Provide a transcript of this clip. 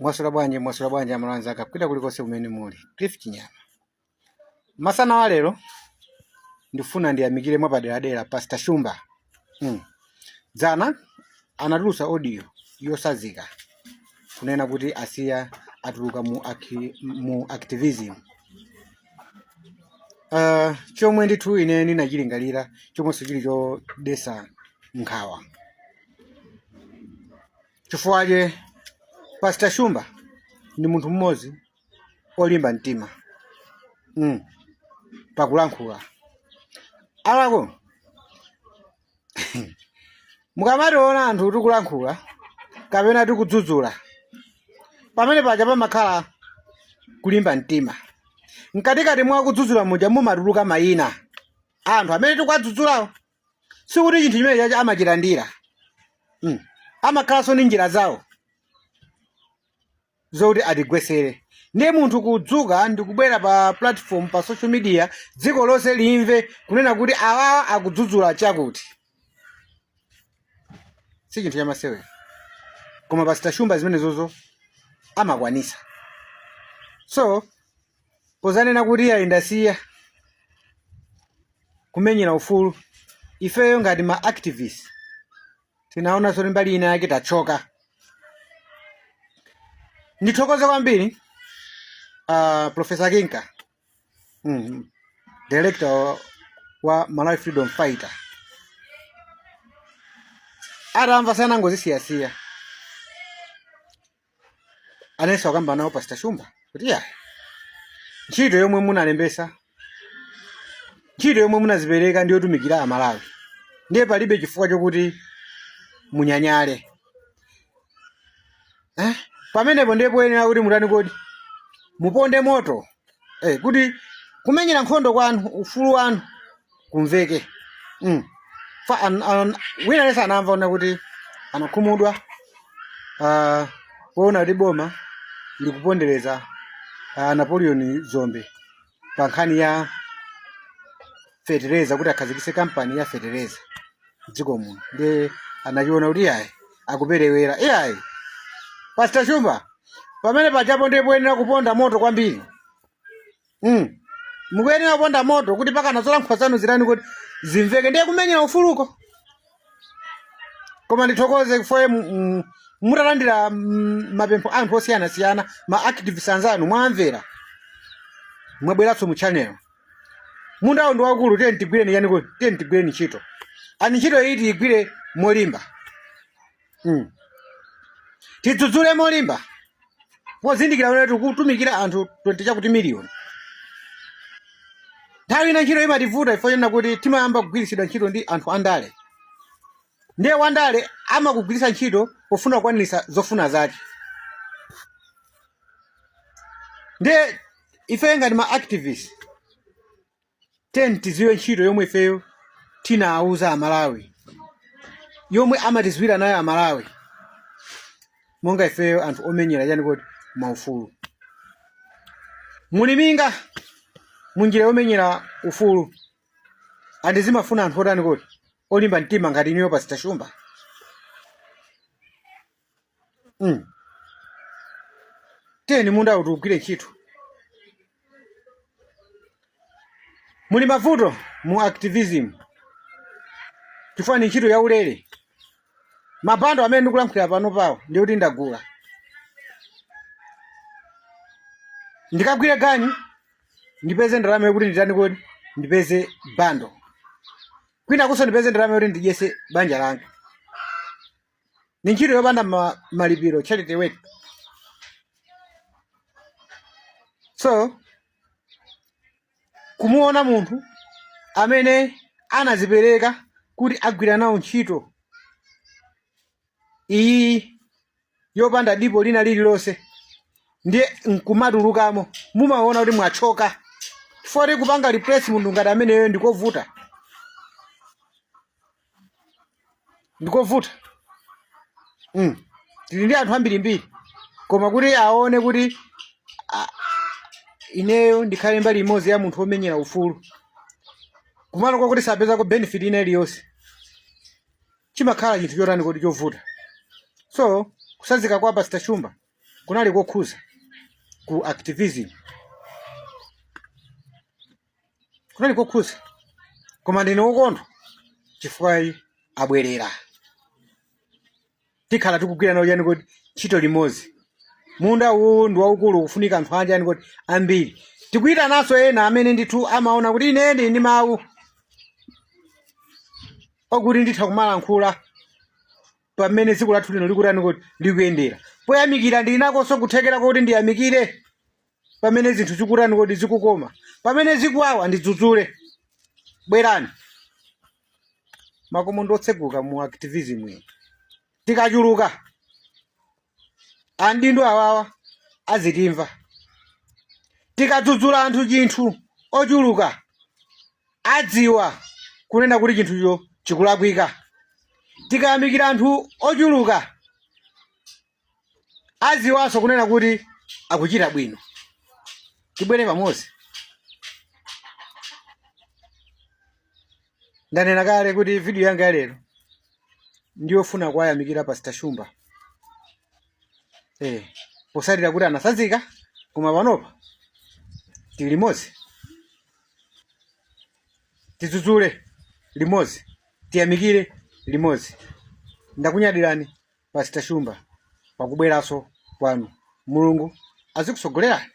Mwaswera bwanji, mwaswera bwanji amalawi anzanga kwina kulikonse kumene muli. Cliff Chinyama. Masana wa lero ndifuna ndiyamikire mwapaderadera Pastor Shumba. Dzana anatulutsa audio yosazika kunena kuti asiya atuluka mu activism. Chomwe ndithu ine ndinachilingalira chomwenso chili chodetsa nkhawa chifukwa che Pastor Shumba ndi munthu mmodzi olimba mtima pakulankhula alako. Mukamationa anthu tikulankhula kapena tikudzudzula, pamene paja pamakhala kulimba mtima. Mkatikati mwa kudzudzula muja mumatuluka mayina anthu amene tikuwadzudzulawo. Sikuti chinthu chimene chacha amachilandira. Amakhalanso ndi njira zawo zokuti atigwesere. Ndiye munthu kudzuka ndikubwera pa platform, pa social media, dziko lonse limve kunena kuti awawa akudzudzula chakuti, si chinthu chamasewera. Koma Pastor Shumba zimenezozo amakwanisa. So pozanena kuti ayi, ndasiya kumenyera ufulu, ifeyo ngati ma activists tinaona zoti mbali ina yake tachoka. Ndithokoze kwambiri Professor Kinka, director wa Malawi Freedom Fighter. Atamva sanangozisiyasiya, anayesa kukamba nawo Pastor Shumba kuti ya ntchito yomwe munalembesa, ntchito yomwe munazipereka ndi yotumikira Amalawi, ndiye palibe chifukwa chokuti munyanyale, eh? Pamenepo ndiye poyenera kuti mutani kodi? Muponde moto, kuti kumenyera nkhondo kwanu ufulu wanu kumveke. Fa, an, an, wina aliyense anamva ona kuti anakhumudwa poona kuti boma likupondereza Napoleon Dzombe pa nkhani ya fetereza, kuti akhazikitse kampani ya fetereza mdziko muno. Ndiye anachiona kuti iyayi, akuperewera. Iyayi, Pastor Shumba, pamene pajapo ndiye poyenera kuponda moto kwambiri. Mukuyenera kuponda moto kuti pakana zolankhula zanu zitani kuti zimveke, ndiye kumenyera ufuluko. Koma ndithokoze kufoye mutalandira mapempho anthu osiyanasiyana, ma activists anzanu mwamvera, mwabweranso mu channel. Mundawo ndi wakulu, tiye tigwireni yani kuti tiye tigwireni ntchito ani ntchito iyi tiyigwire molimba. Tidzudzule molimba pozindikira kuti tikutumikira anthu 20 chakuti miliyoni. Nthawi ina ntchito imativuta ifo chonena kuti timayamba kugwiritsidwa ntchito ndi anthu andale, ndiye wandale amakugwiritsa ntchito pofuna kukwaniritsa zofuna zake. Ndiye ife ngati ma activists tiyeni tidziwe ntchito yomwe ifeyo tinawuza Amalawi, yomwe amatidziwira nayo Amalawi monga ifeyo anthu omenyera chani kodi maufulu. Muliminga munjira yomenyera ufulu, andi zimafuna anthu otani kodi olimba mtima ngati inuyo Pastor Shumba. Tiyeni munda uti ugwire ntchito. Muli mavuto mu activism chifukwa ni ntchito yaulere. Mabando amene ndikulankhulira pano pawo ndi kuti ndagula, ndikagwire ganyu ndipeze ndalama yokuti nditani kodi ndipeze bando, kwina kuso ndipeze ndalama yoti ndidyese banja langa. Ni ntchito yopanda malipiro, charity work. So kumuona munthu amene anazipereka kuti agwira nawo ntchito iyi yopanda dipo lina lililonse, ndiye nkumatulukamo, mumaona kuti mwachoka, chifukwa kupanga replace munthu ngati ameneyo ndikovuta, ndikovuta. Tili ndi anthu ambirimbiri, koma kuti aone kuti ineyo ndikhale mbali imodzi ya munthu womenyera ufulu kumalo kwakuti sapezako benefit ina iliyonse, chimakhala chinthu chotani kodi chovuta. So kusazika kwa Pastor Shumba Kunali kokhuza ku activism, kunali kokhuza, koma ndine wokondwa chifukwa abwerera. Tikhala tikugwira nawo chani kodi ntchito limodzi. Munda uwu ndi waukulu, kufunika anthu anjani kodi ambiri. Tikuyitananso ena amene ndithu amaona kuti ine ndili ndi mawu okuti nditha kumalankhula pamene dziko lathu lino likutani kodi likuyendera. Poyamikira ndili nakonso kuthekera kuti ndiyamikire pamene zinthu zikutani kodi zikukoma, pamene zikuwawa ndidzudzule. Bwerani, makomo ndi otseguka mu activism iyi. Tikachuluka andindo awawa azitimva. Tikadzudzula anthu chinthu ochuluka adziwa kunena kuti chinthucho chikulakwika. Tikayamikira anthu ochuluka adziwanso kunena kuti akuchita bwino. Tibwere pamodzi. Ndanena kale kuti video yanga ya lero ndiyofuna kuwayamikira Pastor Shumba posatira kuti anasazika, koma panopa tili limodzi, tidzudzule limodzi, tiyamikire limodzi. Ndakunyadirani, Pastor Shumba, pakubweranso kwanu. Mulungu azikusogolerani.